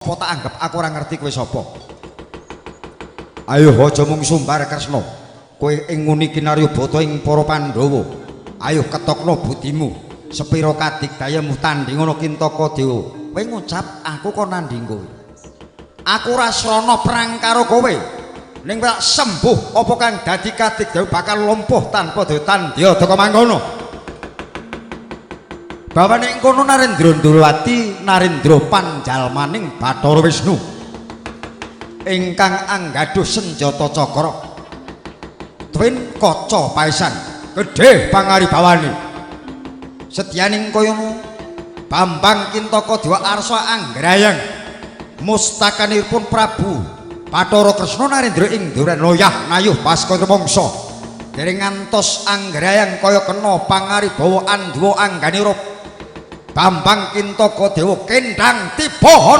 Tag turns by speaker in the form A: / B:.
A: Apa tak anggap aku ora ngerti kowe sapa? Ayo aja mung sumbar Kresna. Kowe ing nguni kinaryubata ing para Pandhawa. Ayo ketokno budimu. Sepira kadigdayamu tandingono Kintaka Dewa. Kowe ngucap aku kon nandhing kowe. Aku ora srana perang karo kowe. Ning tak sembuh apa kang dadi kadigdayamu bakal lumpuh tanpa daya tandya teka mangkono. Bawane ing kono Narendra Ndrawati Narendra panjalmaning Bathara Wisnu ingkang anggaduh senjata cakra twin kaca paesan gedhe pangaribawane. Setyaning kaya Bambang Kintaka Dewa arsa anggrayang mustakanipun Prabu Bathara Kresna Narendra ing Duranoyah nayuh Baskara mangsa dereng ngantos anggrayang kaya kena pangaribawa anduwa angganira Bambang Kintaka Dewa kendang tiba ana.